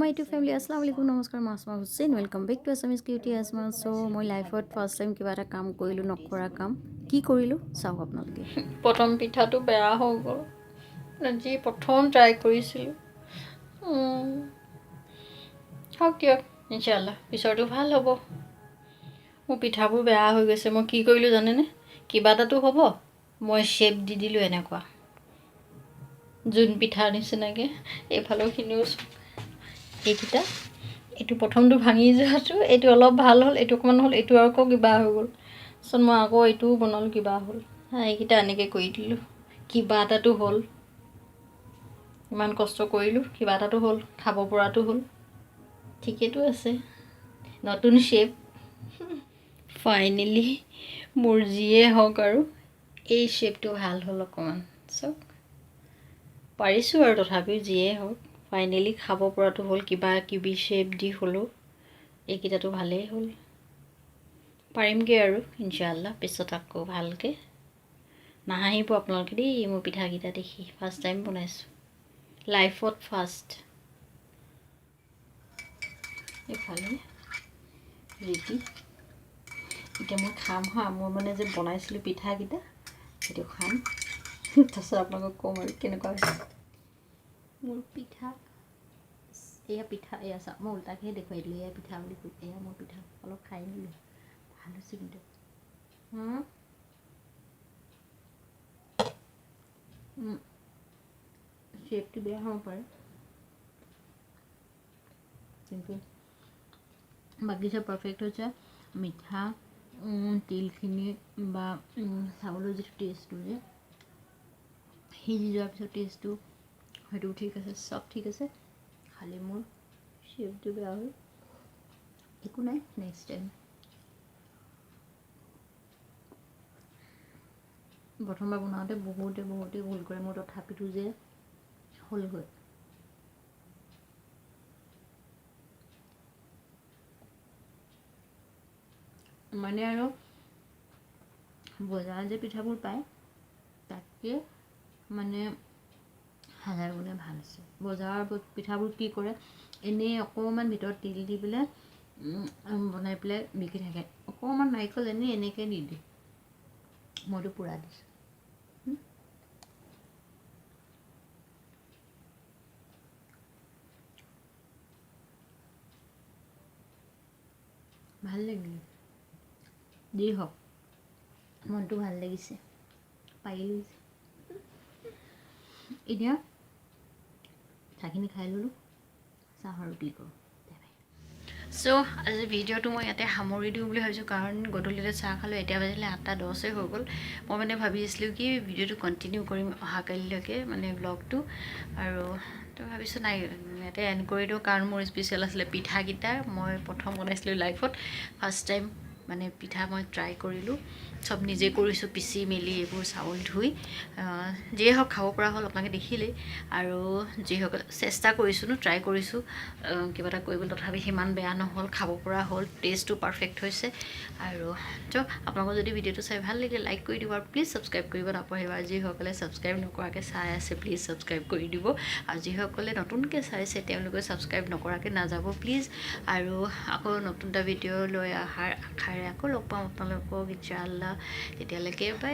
My YouTube family, আসসালামু আলাইকুম, নমস্কাৰ। মই Asma Hussain, welcome back to Assamese Cutie Asma. So মই লাইফত ফাৰ্ষ্ট টাইম কিবা এটা কাম কৰিলোঁ, নকৰা কাম। কি কৰিলোঁ চাওক আপোনালোকে। প্ৰথম পিঠাটো বেয়া হৈ গ'ল, যি প্ৰথম ট্ৰাই কৰিছিলোঁ। হওক দিয়ক, ইনশাল্লাহ পিছৰটো ভাল হ'ব। মোৰ পিঠাবোৰ বেয়া হৈ গৈছে। মই কি কৰিলোঁ জানেনে? কিবা এটাতো হ'ব, মই শ্বেপ দি দিলোঁ এনেকুৱা জোন পিঠাৰ নিচিনাকৈ। এইফালৰখিনিও এইকেইটা, এইটো প্ৰথমটো ভাঙি যোৱাটো, এইটো অলপ ভাল হ'ল, এইটো অকণমান হ'ল, এইটো আকৌ কিবা হৈ গ'ল। তাৰপিছত মই আকৌ এইটোও বনালোঁ, কিবা হ'ল। এইকেইটা এনেকৈ কৰি দিলোঁ, কিবা এটাতো হ'ল। ইমান কষ্ট কৰিলোঁ, কিবা এটাতো হ'ল, খাব পৰাটো হ'ল, ঠিকেইতো আছে। নতুন শ্বেপ ফাইনেলি। মোৰ যিয়ে হওক আৰু, এই শ্বেপটো ভাল হ'ল অকণমান, চাওক, পাৰিছোঁ আৰু। তথাপিও যিয়ে হওক, ফাইনেলি খাব পৰাটো হ'ল, কিবা কিবি শ্বেপ দি হ'লেও। এইকেইটাতো ভালেই হ'ল। পাৰিমগৈ আৰু ইনশাল্লাহ পিছত আকৌ ভালকৈ। নাহাঁহিব আপোনালোকে দেই মোৰ পিঠাকেইটা দেখি। ফাৰ্ষ্ট টাইম বনাইছোঁ, লাইফত ফাৰ্ষ্ট। এইফালে ৰেডি। এতিয়া মই খাম হা। মোৰ মানে যে বনাইছিলোঁ পিঠাকেইটা, সেইটো খাম, তাৰপিছত আপোনালোকক ক'ম আৰু কেনেকুৱা হৈছে মোৰ পিঠা। এয়া পিঠা, এয়া চাওক। মই উল্টাকৈহে দেখুৱাই দিলোঁ, এয়া পিঠা বুলি কৈ। এয়া মোৰ পিঠা, অলপ খাই দিলোঁ। ভাল হৈছে কিন্তু। শ্বেপটো বেয়া হ'ব পাৰে, কিন্তু বাকী চব পাৰফেক্ট হৈছে। মিঠা, তিলখিনি বা চাউলৰ যিটো টেষ্টটো যে সিজি যোৱাৰ পিছত টেষ্টটো, সেইটো ঠিক আছে, চব ঠিক আছে। খালি মোৰ শ্বেপটো বেয়া হ'ল। একো নাই, নেক্সট টাইম। প্ৰথমবাৰ বনাওঁতে বহুতে বহুতেই ভুল কৰে, মোৰ তথাপিতো যে হ'লগৈ। মানে আৰু বজাৰত যে পিঠাবোৰ পায়, তাতকৈ মানে হাজাৰ গুণে ভাল হৈছে। বজাৰৰ পিঠাবোৰ কি কৰে, এনেই অকণমান ভিতৰত তিল দি পেলাই বনাই পেলাই বিকি থাকে। অকণমান নাৰিকল এনেই এনেকৈ দি দিয়ে। মইতো পূৰা দিছোঁ। ভাল লাগিলে। যি হওক, মনটো ভাল লাগিছে, পাৰিলোঁ। এতিয়া পিঠাখিনি খাই ল'লোঁ, চাহ আৰু কি কৰোঁ। চ' আজি ভিডিঅ'টো মই ইয়াতে সামৰি দিওঁ বুলি ভাবিছোঁ, কাৰণ গধূলিতে চাহ খালোঁ। এতিয়া বাজিলে 8টা 10ই হৈ গ'ল। মই মানে ভাবি আছিলোঁ কি ভিডিঅ'টো কণ্টিনিউ কৰিম অহাকালিলৈকে, মানে ব্লগটো আৰু। তো ভাবিছোঁ নাই, ইয়াতে এণ্ড কৰি দিওঁ, কাৰণ মোৰ স্পেচিয়েল আছিলে পিঠাকেইটা। মই প্ৰথম বনাইছিলোঁ, লাইফত ফাৰ্ষ্ট টাইম মানে পিঠা মই ট্ৰাই কৰিলোঁ। চব নিজে কৰিছোঁ, পিচি মেলি এইবোৰ চাউল ধুই। যিয়ে হওক, খাব পৰা হ'ল, আপোনালোকে দেখিলেই। আৰু যিসকল চেষ্টা কৰিছোঁ ন, ট্ৰাই কৰিছোঁ কিবা এটা কৰিবলৈ, তথাপি সিমান বেয়া নহ'ল, খাব পৰা হ'ল, টেষ্টটো পাৰফেক্ট হৈছে। আৰু তো আপোনালোকৰ যদি ভিডিঅ'টো চাই ভাল লাগিলে, লাইক কৰি দিব আৰু প্লিজ ছাবস্ক্ৰাইব কৰিব নাপাহৰিব। আৰু যিসকলে ছাবস্ক্ৰাইব নকৰাকৈ চাই আছে, প্লিজ ছাবস্ক্ৰাইব কৰি দিব। আৰু যিসকলে নতুনকৈ চাইছে, তেওঁলোকে ছাবস্ক্ৰাইব নকৰাকৈ নাযাব প্লিজ। আৰু আকৌ নতুন এটা ভিডিঅ' লৈ অহাৰ আশাৰে আকৌ লগ পাম আপোনালোকক ইনশাআল্লাহ। তেতিয়ালৈকে বাই।